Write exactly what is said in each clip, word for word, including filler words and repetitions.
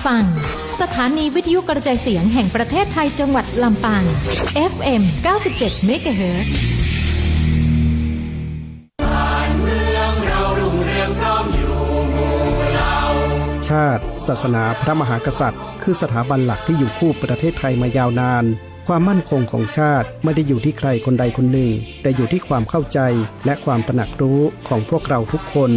ฟัง สถานีวิทยุกระจายเสียงแห่งประเทศไทยจังหวัดลำปาง เอฟเอ็ม เก้าสิบเจ็ด เมกะเฮิรตซ์ ชาติ ศาสนา พระมหากษัตริย์ คือสถาบันหลักที่อยู่คู่ประเทศไทยมายาวนาน ความมั่นคงของชาติไม่ได้อยู่ที่ใครคนใดคนหนึ่ง แต่อยู่ที่ความเข้าใจและความตระหนักรู้ของพวกเราทุกคน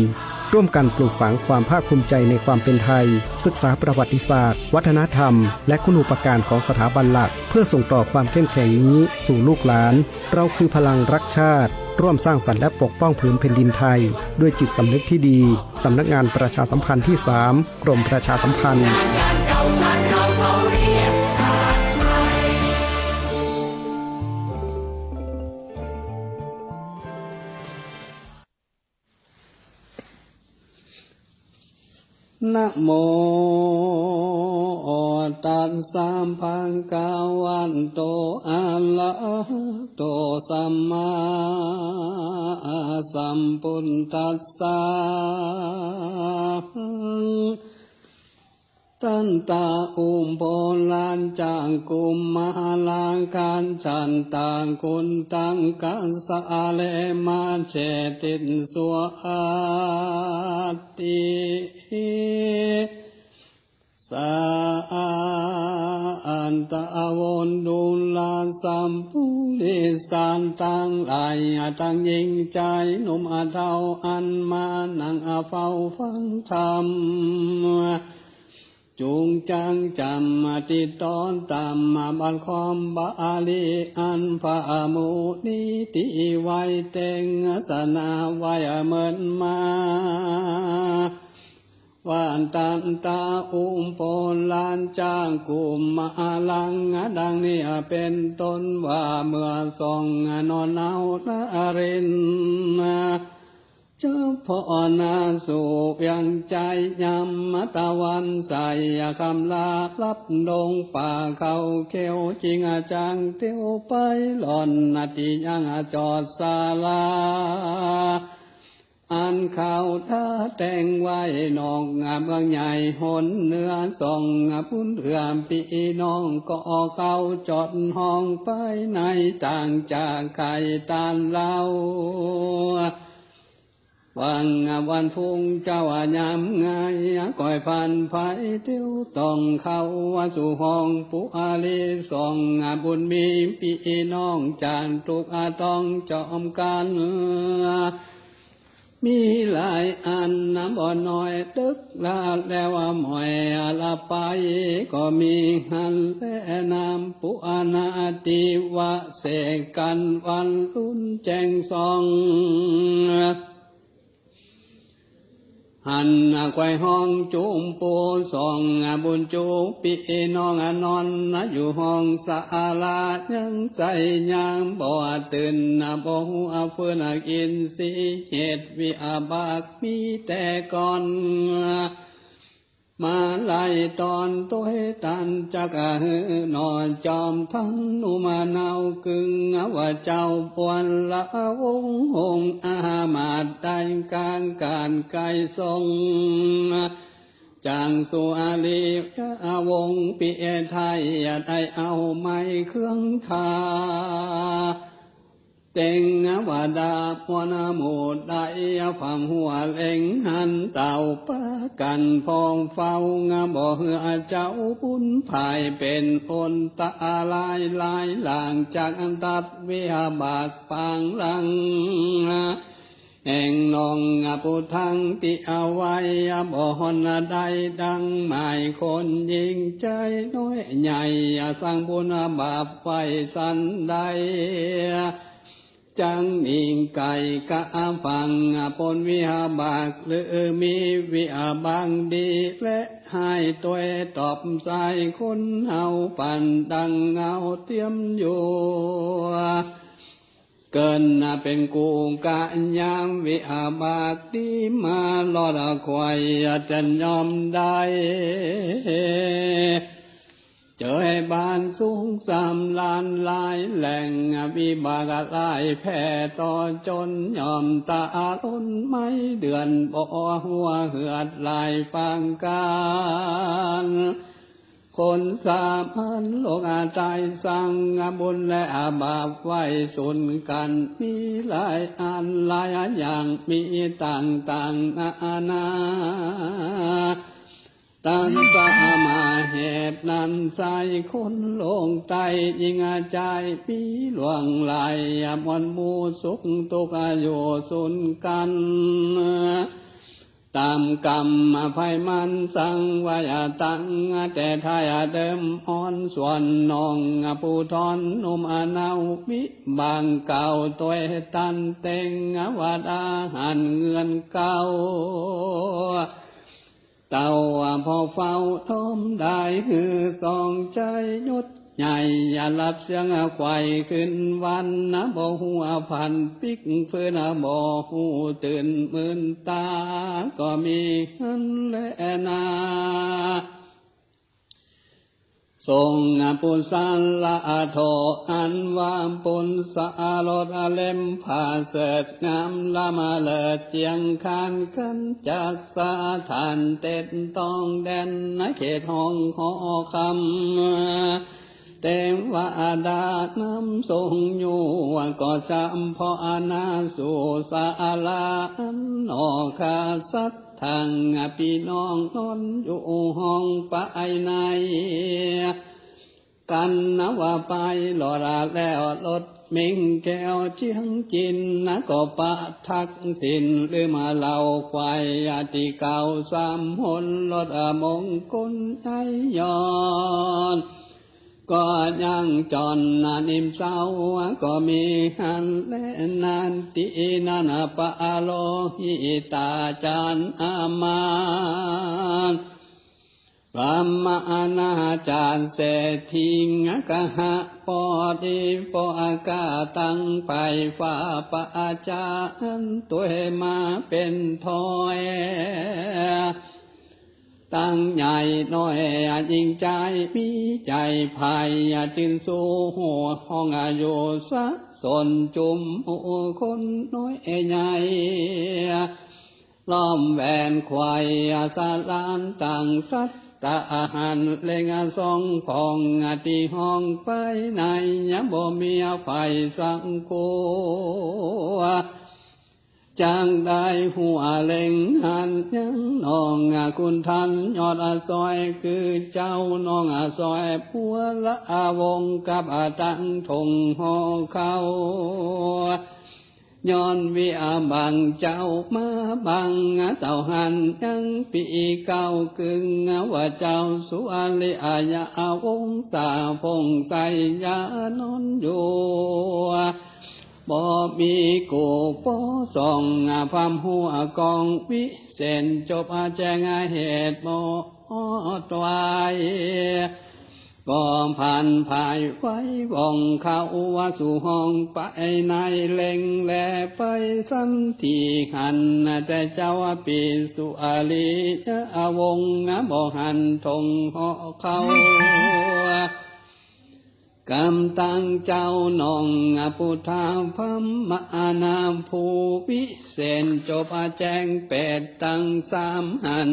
ร่วมกันปลูกฝังความภาคภูมิใจในความเป็นไทย ศึกษาประวัติศาสตร์ วัฒนธรรม และคุณูปการของสถาบันหลัก เพื่อส่งต่อความเข้มแข็งนี้สู่ลูกหลาน เราคือพลังรักชาติ ร่วมสร้างสรรค์และปกป้องผืนแผ่นดินไทย ด้วยจิตสำนึกที่ดี สำนักงานประชาสัมพันธ์ที่สาม กรมประชาสัมพันธ์ นะโม ตัสสะ ภะคะวะโต อะระหะโต สัมมาสัมพุทธัสสะ ทันตะ อุปโพ รัญจะ กุมมาระ กัจจตะ กุณฑัง กัสสะ เรมา เชติสสะ อัตถิ สา อันตะ วะ ดุลา สัพพุริสา ตังหลาย ตังหญิงจายหนุ่มเฒ่า อันมานั่งเฝ้าฟังธรรม จุงจักจ๋ำติดต่อต๋ามบัตรคอมบาลี อันพระมุนีตี้ไว้เต็งอาสนะไว้เมินมา ว่าทันตะ อุปโพ รัญจะ กุมมาระ ดังนี้เป๋นต้นว่า เมื่อสองนอนเนานารินทร์ เจ้าพ่อนาสู่เวียงจัย ยามตะวันใสคำลาลับดงป่าเขาเขียว จิ่งจักเตียวไปหล่อนนาตี้ยังจอดศาลา อันเขาทาแต่งไว้นอกเมืองใหญ่ หนเหนือส่องบุญเอื้อ ปี้น้องก็เข้าจอดห้องไปใน ต่างจากใค่ต้านเล่า วัน วันพุงเจ้ายามไง ก้อยผ่านไปเตียวต้องเข้าสู่ห้องปุอารี ส่องบุญมีปี้น้องจาตุกต้องจอมกั๋น มีหลายอันนะบ่น้อย ตึกลาดแล้วหมอยละไป ก็มีหั้นแลนามปุอานาติวะ เสกกั๋นวันรุ่นแจ้งส่อง หันไขว่ห้องจุมปูส่องบุญจู ปี้น้องนอนอยู่ห้องศาลา ยังใส่ยังบ่ตื่น บ่ฮู้ฟื้นกิ๋นสี เหตุวิบากมีแต่ก่อน มาไล่ตอนตวยตันจักหื้อหนอ จอมทัพหนุ่มเนา กึ่งว่าเจ้าปวนละวง องค์อามาตย์ได้กางก๋านไกลส่ง จักสุอารียะวงศ์ ปี้ไทยได้เอาไม้เครื่องทา เต็งว่าดาบมนหมู่ได้ ฟังหัวเล็งหันเต้า ปากั๋นพองเฝ้า บ่หื้อเจ้าบุญพ่าย เป๋นอันตรายหลายหลัง จักตัดวิบากปางหลัง แห่งน้องปุตตังตี้เอาไว้ บ่ฮอนได้ดังหมาย คนหญิงใจ๋น้อยใหญ่ สร้างบุญบาปไว้สันใด จักนิ่งไกลกะฟัง ปนวิบากหรือมีวิบากดี และฮ้ายตวยตอบสาย คนเฮาปันดังเงาเตียมอยู่ เกิ๋นเป๋นกู้กะยาม วิบากดีมาลอดไขว่ จะยอมได้ เจยบ้านสุขสำราญหลายแหล่ง วิบากร้ายแผ่ต่อจน ย่อมตะลุนไม้เดือน บ่หัวเหือดหลายฟังกั๋น คนสามัญโลกาไตร่ สร้างบุญและบาปไว้สุนกั๋น มีหลายอันหลายอย่าง มีต่างๆ นานา ตังสมาเหตุนั้นไซร้ คนโลกไตร่ยิ่งอาจาย มีหลวงหลายมวลหมู่ สุขทุกข์อยู่สุนกั๋น ต๋ามกรรมไพมันสังไว้ตัง แต่ไท้เดิมอ่อน ส่วนน้องผู้ทอนหนุ่มเนา วิบากเก่าตวยตันเต็ง ว่าดาหันเงินเก่า เต้าพอเฝ้าทอมได้ หื้อสองใจ๋หยุดใหญ่ อย่าหลับเสียงไขว่คืนวัน บ่ฮู้ผันปิ๊กฟื้น บ่ฮู้ตื่นมื่นต๋า ก็มีหั้นแลนา ทรงปุสสะละโถ อันว่าปุสสะรสเล็มผาเสริฐงามล้ำเลิศ เจียงคานกั๋นจากสถาน เต็ดต้องแดนเขตห้องหอคำ เตวดานำทรงอยู่ ก็จำเพาะนาสู่ศาลา อันนอกสัตว์ ตังปี้น้องนอนอยู่ห้องไปใน กั๋นนะว่าไปหลอดแล้ว รถเม็งแก้วเจียงจินนะ ก็ปะทักษิณ ลืมเหล้าไขว่ตี้เก่าสามหน รสมงคลใจ๋ย้อน ก็ยังจอนนะนิ่มเศร้า ก็มีหั้นแลนา ตี้นั้นปะโลหิตาจ๋ารย์อามาตย์ พราหมณาจ๋ารย์เศรษฐี กหบดี ปกาตังไปฝ่าปะจ๋ารย์ตวยมาเป๋นถ้อย ตังใหญ่น้อยยิ่งใจ๋ มีใจ๋ใผจื้นสู้ ห้องอยู่สะสนจุมหมู่คนน้อยใหญ่ ล้อมแหวนไขว่สะหลานตังสัตตาหาร เล็งส่องผ่องตี้ห้องไปใน บ่มีใผสังกั๋ว จักได้ฮู้เล็งหันยังน้องคุณท่านยอดซอย คือเจ้าน้องซอยปัวละวงกับตังถงหอเขา ย้อนวิบากเจ้ามาบังเต้าหั้นยังปี้เก่ากึ่ง ว่าเจ้าสุริยวงศาพงไสยานอนอยู่ บ่มีกู้ปอส่อง พร่ำฮู้กองวิเศษ จบแจ้งเหตุหมดไว้ ก็ผ่านผายไว้ว่องเข้าสู่ห้องไปใน เล็งแลไปสันติหัน แต่เจ้าปี้สุริยวงศ์บ่หันถงหอเขา กำตังเจ้าน้องพุทธพราหมณาผู้วิเศษ จบแจ้งแปดตังสามหัน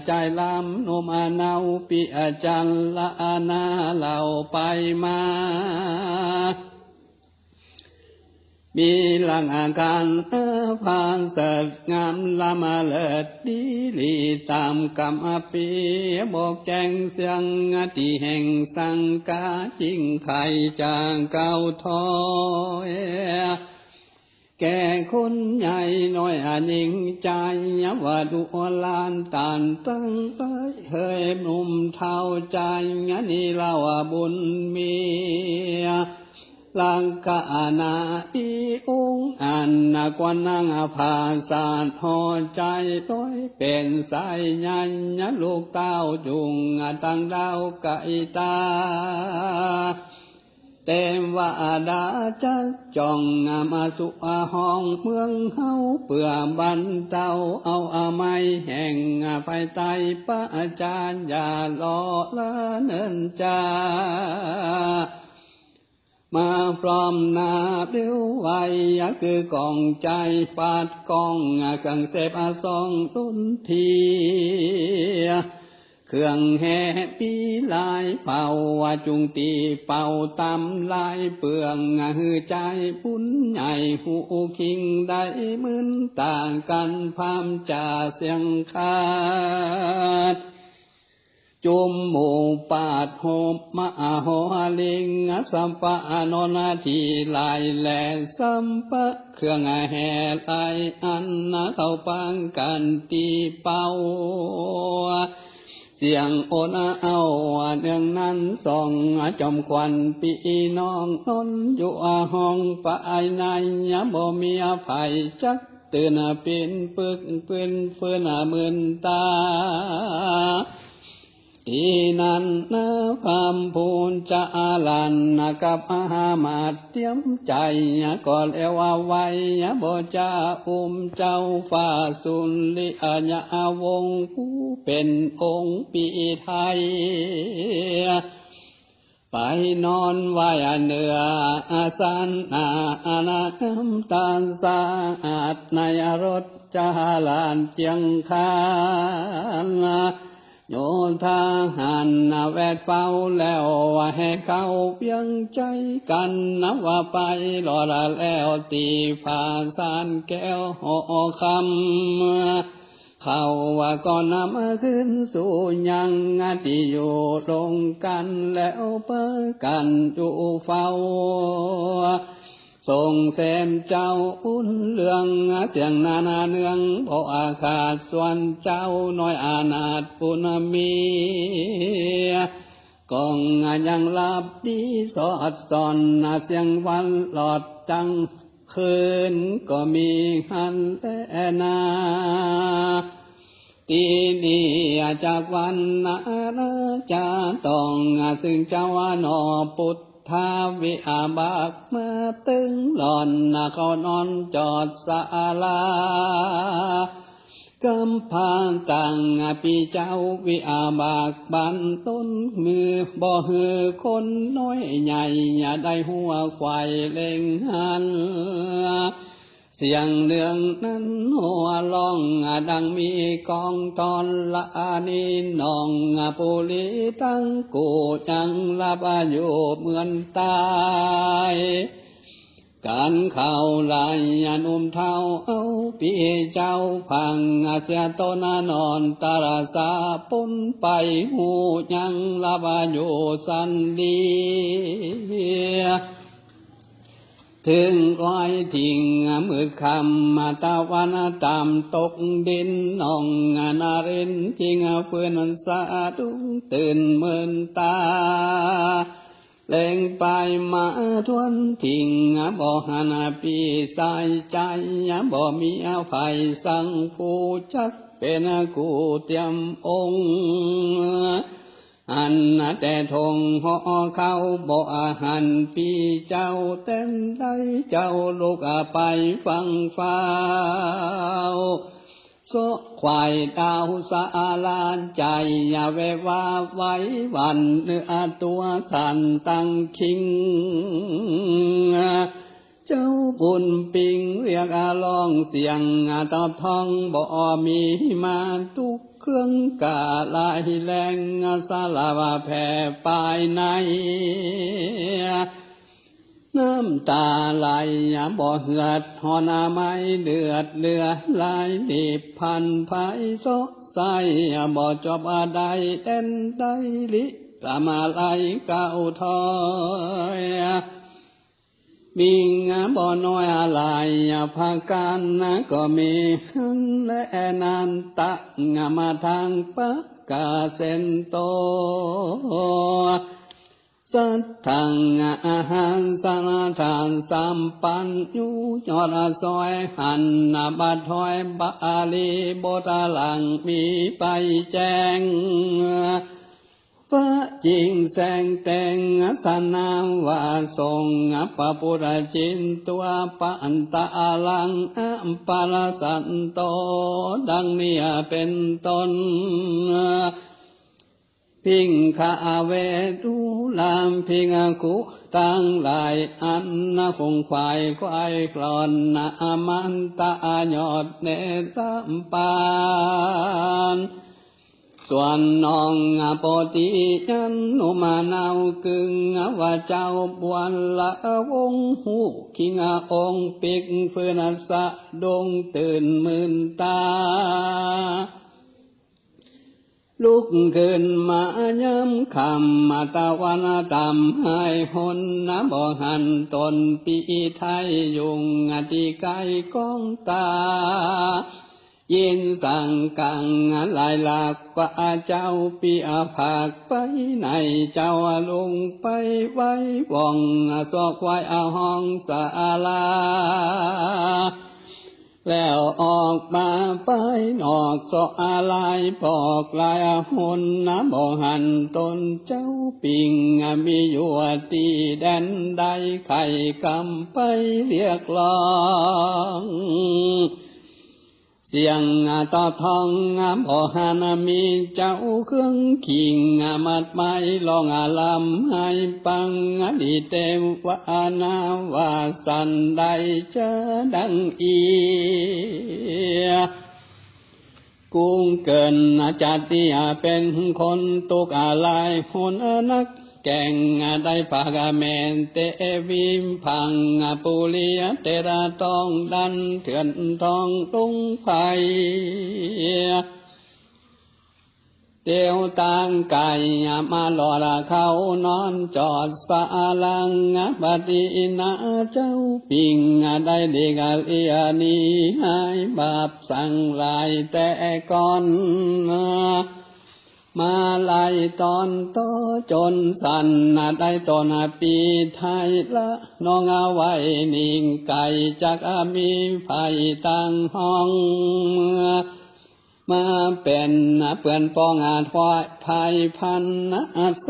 จายล้ำหนุ่มเนาปี้อาจ๋ารย์ละนาเล่าไปมา มีลักษณะผาเสริฐงามล้ำเลิศดีหลี ต๋ามกำปี้บอกแจ้งเสียงตี้แห่งสังกา จิ่งไขจะก้าวถอย แก่คนใหญ่น้อยยิ่งใจ๋ ว่าดูหลานต้านตังหลาย เหยหนุ่มเฒ่าใจ๋ นี้เล่าบุญมี ลักษณะอีองค์อัน ควรนั่งผาสาทห่อใจ๋ โดยเป๋นสายใหญ่ ลูกเต้าจุ่งตังดาวไกตา เตวดาจักจ่องมาสู่ห้องเมืองเฮา เปื้อบันเต๋าเอาอามัยแห่งภัยไต้ ประจานอย่าหล่อละเนินจา มาพร้อมหน้าเร็วไว คือก๋องใจ๋ปาดก๋อง เครื่องเสพสองดุนที เครื่องแห่มีหลายเผ่า จุงตี้เป่าตำลายเปื้อง หื้อใจ๋บุญใหญ่ฮู้คิงได้ หมื่นต่างกั๋นพร่ำจ๋าเสียงขาด จุมหมู่ปาดโฮมมหาลิง สัมปะนนทีหลายแล สัมปะเครื่องแห่หลายอัน เข้าปางกั๋นตี้เป่า เสียงโอนเอาเนืองนั้นส่อง จ๋อมขวัญปี้น้องนอนอยู่ห้องภายใน บ่มีภัยจักตื่นปิ๊นปึกปืนฟื้นหมื่นต๋า ตี้นั้นนาพร่ำผู้จ๋าหลั่นกับอามาตย์เตรียมใจ๋ ก็แล้วไว้บ่จะอุ้มเจ้าฟ้าสุริยวงศ์ผู้เป๋นองค์ปี้ไทย ไปนอนไว้เหนืออาสนะ อาณาคำตานสะอาดในรถจาหลานเจียงคาน โยธาหันแวดเฝ้าแล้วว่าแห่เข้าเวียงใจ๋กั๋น นับว่าไปรอดแล้วตี้ผาสานแก้วหอคำ เขาว่าก็นำขึ้นสู่ยังตี้อยู่ลงกั๋น แล้วปากั๋นอยู่เฝ้า ส่งเสริมเจ้าบุญเรือง เสียงนานาเนืองบ่อาขาด ส่วนเจ้าน้อยอนาถปุณมี ก็ยังหลับดีสอดส่อน เสียงวันหลอดจัง คืนก็มีหันแลนา ตี้นี้จากวันนานาจาต้อง ซึ่งเจ้าหนอปุทธาวิบากมาตึงหล่อน เขานอนจอดศาลา กำพร้าตังปี้เจ้าวิบากบันต้น มือบ่หื้อคนน้อยใหญ่ อย่าได้หัวไขว่เล็งหัน เสียงเนืองนั้นหัวร้องดังมีกองธรณี น้องปุรีตังกูยังหลับอยู่เหมือนต๋าย กั๋นเข้าหลายหนุ่มเฒ่าเอาปี้เจ้าพัง เสียต๋นนอนตระสาปนไป ฮู้ยังหลับอยู่สันดี เถิงก้อยถิงมืดค่ำตะวันต่ำตกดิน น้องนรินทร์จึงฟื้นสะดุ้งตื่นมืนต๋า เล็งไปมาทวนถิง บ่หันปี้สายใจ๋ บ่มีไผสังผู้จักเป๋นกู้เตรียมองค์ หันแต่ธงห่อเข้าบ่หันปี้เจ้า เต้นได้เจ้าลุกไปฟังฟ้าว โสะไขว่ดาวสาราใจ๋ อย่าแววาไหวหวั่น เนื้อตั๋วสั่นตังคิง เจ้าบุญปิงเรียกร้องเสียง ตอบท้องบ่มีมา ตุ๊กเครื่องกาหลายแรง สาลาว่าแผ่ปายใน น้ำต๋าไหลบ่เหือด หอนไม้เดือดเหลือหลาย รีบพลันไพรเสาะใส บ่จบได้เต้นได้ลิ ละมาไหลก้าวถอย มีบ่น้อยหลายประก๋าน ก็มีหันแลนา ตักมาทางประกาศเส้นโต สัตถังอาหารสารทานสามปัน อยู่ยอดซอยหันบาทถอย บาลีบทหลังมีไปแจ้ง พระจิ่งแสดงเตสนาว่า ทรงพระพุทธเจ้า ปัตตาลัง อปรสันโต ดังนี้เป๋นต้น ภิกขะเว ดูราภิกขุตังหลาย อันคงขวายขวายคลอน อมันตะยอดเนตรปาน ส่วนน้องโพธิยันนุมานาวกึ่ง ว่าเจ้าบวรวงศ์ฮู้คิงองค์ปิ๊ก ฟื้นสะดุ้งตื่นมื่นต๋า ลุกขึ้นมายามค่ำ ตะวันต่ำหายหน บ่หันต๋นปี้ไทยุง ตี้ใก้ก้องต๋า ยินสังกังหลายหลัก ว่าเจ้าปี้ผากไปใน เจ้าลุงไปไหว้ว่อง สอกไหว้ห้องศาลา แล้วออกมาไปนอกศาลา ปอกหลายหน บ่หันต๋นเจ้าปิ๊ง มีอยู่ตี้แดนใด ใค่กำไปเรียกร้อง เสียงตอบท้องบ่หัน มีเจ้าเคืองคิง มัดไม้ร้องลำไห้ปัง ดีเตวนาว่าสันใดจะดังอี้ กุงเกิ๋นจะตี้เป๋นคนตุ๊กข์หลายหนนัก แก่งได้ปากแม่นเตวิมพังปุรี เตระต้องดันเถื่อนต้องลงไป เตียวตางไก่มาหลอดเขานอนจอดสารัง ปฏินาเจ้าปิ๊งได้หลีกเลี่ยหนีหายบาปสังหลายแต่ก่อน มาหลายต๋อนต่อจ๋นสัน ได้ต๋นปี้ไทละน้องเอาไว้นิ่งไกล จักมีภัยตางห้อง มาเป๋นเปื้อนปองถวายภัยพัน อัศ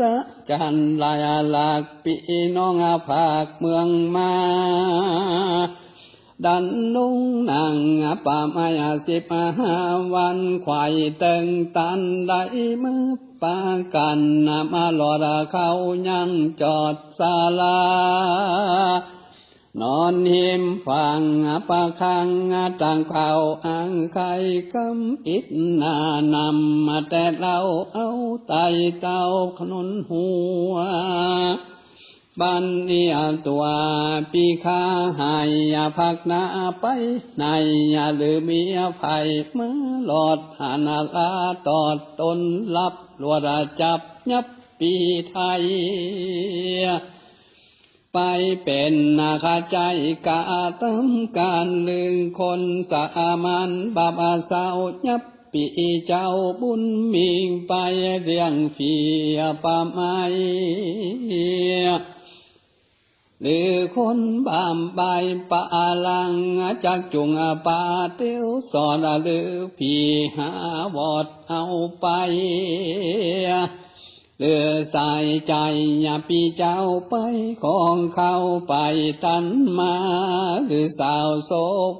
จรรย์หลายหลัก ปี้น้องภาคเมืองมา ดันนุ่งหนังปะไม้สิบห้าวัน ไขว่เติงตันได้มาปะกั๋น มาหลอดเขายังจอดศาลา นอนฮิมฝั่งปะคัง ตังข้าวอังไข่กำอิดหน้านำ แต่เล่าเอาไต้เต้าขนุนหัว บัดนี้ตั๋วปี้ข้าหายพักหน้าไปใน หรือมีภัยมาหลอดหันลาตอดต๋นหลับ ลวดจับยับปี้ไท ไปเป๋นนาคาใจ๋กะตำก๋าน ลึงคนสามัญบาปเศร้า ยับปี้เจ้าบุญมีไป เลี้ยงผีปะไม้ หรือคนบาปบายปะลัง จักจุ่งปาเตียวสอน หรือผีหาวอดเอาไป หรือสายใจ๋ปี้เจ้าไปของเขาไป ตันมา หรือสาวโส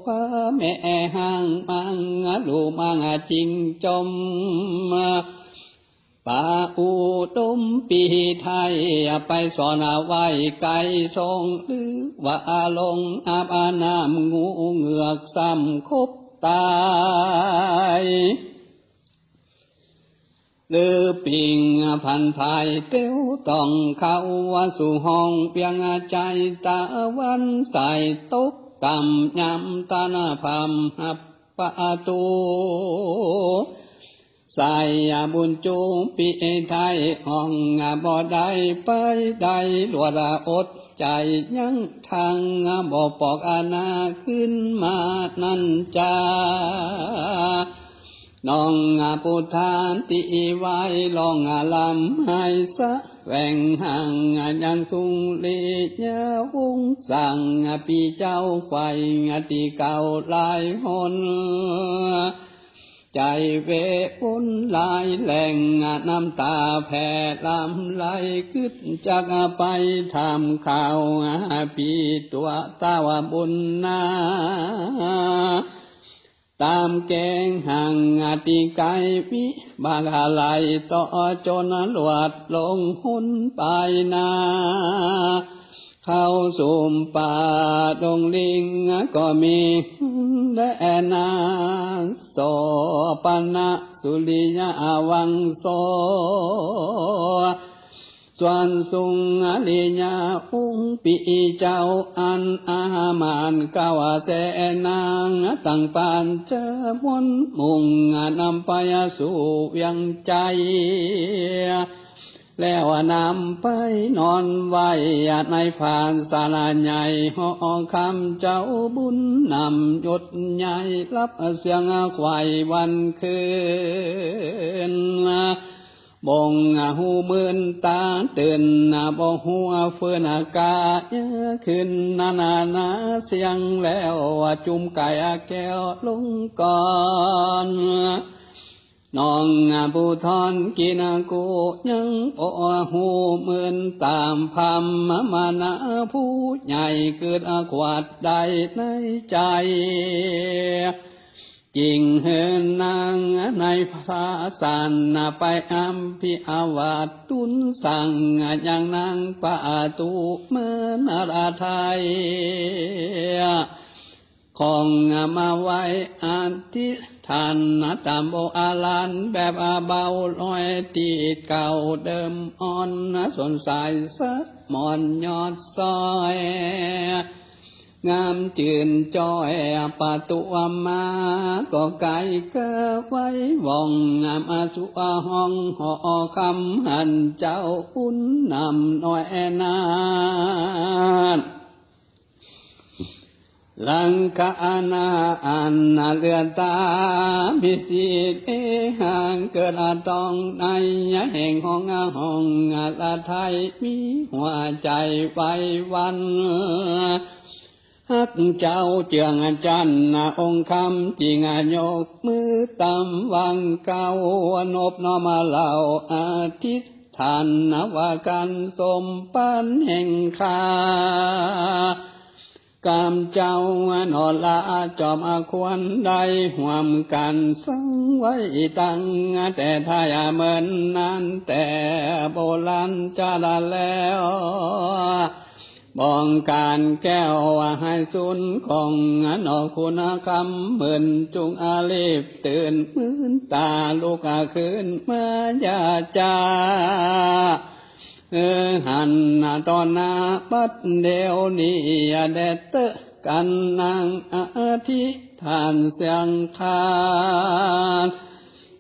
ภาแม่ห้างมัง ลูมังจิ่งจม ปาอุดมปี้ไท ไปสอนไว้ไกลส่ง หรือว่าลงอาบน้ำงูเหงือกซ้ำคบตาย หรือปิ๊งพันภายเตียวต้องเข้าสู่ห้องเปียงใจ๋ ตะวันสายตกต่ำ ยามตันพร่ำหับประตู๋ สายบุญจูปี้ไทห้องบ่ได้ไปได้ ลวดอดใจ๋ยั้งทัง บ่ปอกอนาขึ้นมานั้นจา น้องปุทธาตี้ไหว้ร้องลำไห้สะแหวงห่าง ยังสุงลียาวงสั่งปี้เจ้าไขว่ตี้เก่าหลายหน ใจ๋เววนหลายแหล่ง น้ำต๋าแผ่หลั่งไหล กึ๊ดจักไปถามข่าว ปี้ตั๋วต้าวบุญนา ต๋ามแกงห่างตี้ไก๋ วิบากหลายต่อจ๋น หลวดลงหนไปนา เข้าสู่ป่าดงลิงก็มีแลนา โสปณะสุริยะวังโส ส่วนสุงอริยะองค์ปี้เจ้า อันอามานเก้าแสนนาง ตั้งปานเจอมนต์มุ่งนำไปสู่เวียงไชย แล้วนำไปนอนไว้ในผาสาลาใหญ่ หอคำเจ้าบุญนำยศใหญ่ รับเสียงไขว่วันคืน บ่งหูมื่นต๋าตื่น บ่ฮู้ฟื้นกายคืน นานานาเสียงแล้ว จุ่มไก่แก้วลงก่อน น้องผู้ทอนกินกู้ ยังบ่ฮู้มื่นต๋ามพรรมมนา ผู้ใหญ่กึ๊ดขวัดได้ในใจ๋ จิ่งหื้อนางในพระสันไปอภิวาท ตูนสั่งยังนางประตูมหาไทย ของมาไหว้อธิษฐาน ต๋ามโบราณแบบเบาลอย ตี้เก่าเดิมอ่อน สนสายสะหมอนยอดซอย งามจื่นจ้อยประตูมา ก็ไก๋เก้อไว้ว่อง งามอสุห้องหอคำ หันเจ้าบุญนำน้อยนาฏ หลังคานาอันเหลือต๋า มีสีเอหางเกิดต้องใน แห่งห้องห้องละไทย มีหัวใจ๋ไหว้หวั่น ฮักเจ้าเจื้องจันทน์องค์คำ จิ่งยกมือต๋ามวางเก้า นบน้อมเล่าอธิษฐาน ว่ากั๋นสมปันแห่งข้า กำเจ้าหนอละจอมควร ได้ฮ่วมกั๋นสังไว้ตั้งแต่ท้าย เมินนานแต่โบราณจาดแล้ว บ้องก๋านแก้วหายสูญของ หนอคุณคำหมื่น จุ่งอารีบตื่นมื่นต๋า ลุกคืนมาอย่าจ๊า เออ หันต่อหน้าบัดเดี๋ยวนี้ แด่เต๊อะกั๋นนางอธิษฐานเสียงข้า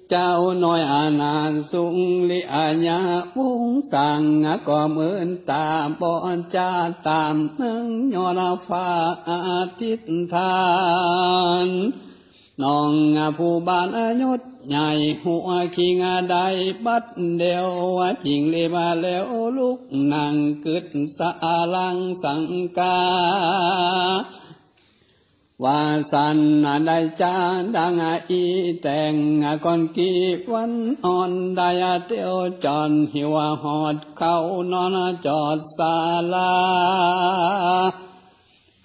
เจ้าน้อยอนาถสุริยะ วงศ์ต่างก็มื่นต๋า บ่จ๊าต๋ามนางยอดฟ้าอธิษฐาน น้องผู้บ้านยศใหญ่หัวคิงได้บัดเดี๋ยว จิ่งรีบมาแล้วลุกนั่งกึ๊ดสารังสังกา ว่าสันได้จ๊าดังอี้แต่ง ก่อนกี่วันอ่อนได้เตียวจ่อน หิวฮอดเข้านอนจอดศาลา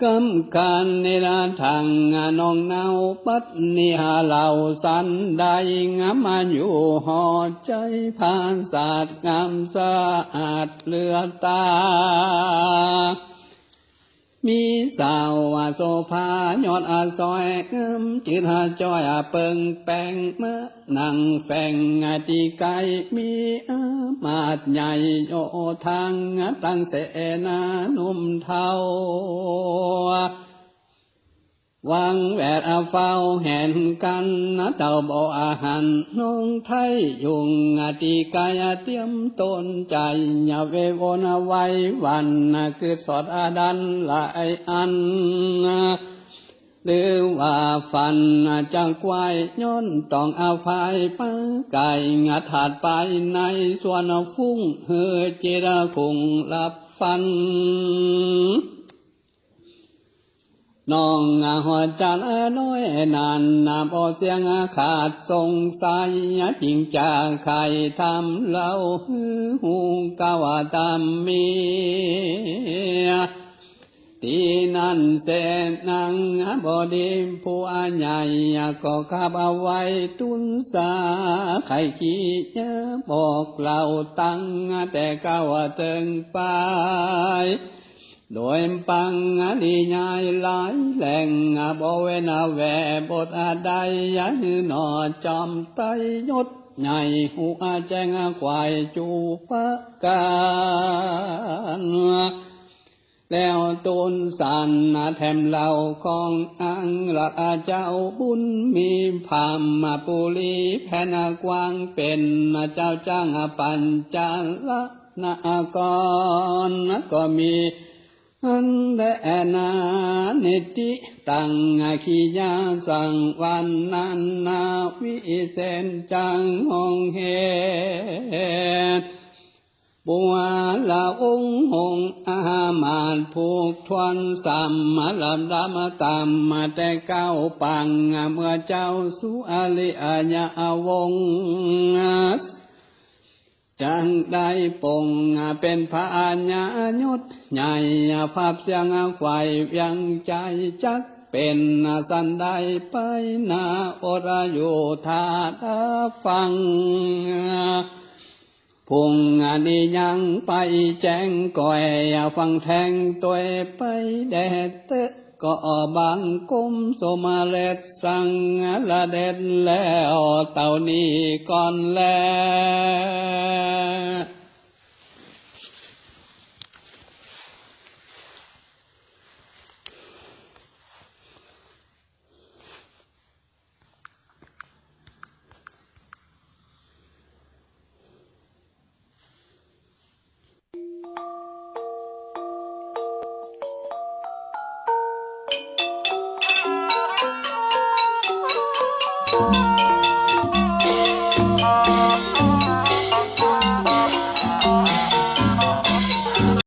กำก๋านนิรทางน้องเนา บัดนี้หาเล่าสันได้ งามมาอยู่หอใจ๋ ผาสาทงามสะอาดเหลือต๋า มีสาวโสภายอดอสอย งามจื้อจ้อยเปิงแป๋ง มานั่งแฝงตี้ไก๋ มีอามาตย์ใหญ่โยธาง ตั้งเสนาหนุ่มเฒ่า วางแวดเฝ้าแหนกั๋น เต้าบ่หันน้องไทยยุงตี้ไก๋ เตียมต๋นใจ๋ อย่าเววนไหว้หวั่น กึ๊ดสอดดันหลายอัน หรือว่าฝันจักไขว้ ย้อนต้องอาภัยปาไก่ งัดถาดไปในสวนฟุ้ง หื้อจิตคุ้งหลับฝัน น้องหัวจันน้อยนั้น บ่เสี้ยงขาดสงสัย จึงจะใค่ถามเล่าหื้อฮู้ กล่าวต๋ามเมีย ตี้นั้นเสร็จ นางบดีผู้ใหญ่ ก็ขับเอาไว้ตุ๊นสา ใค่เคียบอกเล่าตังแต่เก๊าเถิงไป โดยปังนิยายหลายแหล่ง บ่เว้นแว่บทใด หื้อหนอจอมไตรยศใหญ่ ฮู้แจ้งไขว่จุประก๋าน แล้วตุ๊นสารแถมเล่าของอังราชเจ้าบุญมี พราหมปุรีแผ่นกว้าง เป๋นเจ้าจ้างปัญจาลนคร ก็มีอันแลนา นิติตัง กิริยาสังวรรณนา วิเศษจังห้องเหตุ ปัวละองค์หงอามาตย์ผูกถ้วน สามลำดับต๋ามแต่เก๊าปัง เมื่อเจ้าสุริยวงศ์ จักได้ปลงเป๋นพญายศใหญ่ ผับเสี้ยงไขว่เวียงจันทร์ จักเป๋นสันใดไปนา อดอยู่ถ้าฟัง พรุ่งนี้ยังไปแจ้ง ก้อยฟังแทงตวยไปแด่เต๊อะ ก็บังคมสมเร็จสังเร็จแล้ว เต้านี้ก่อนแล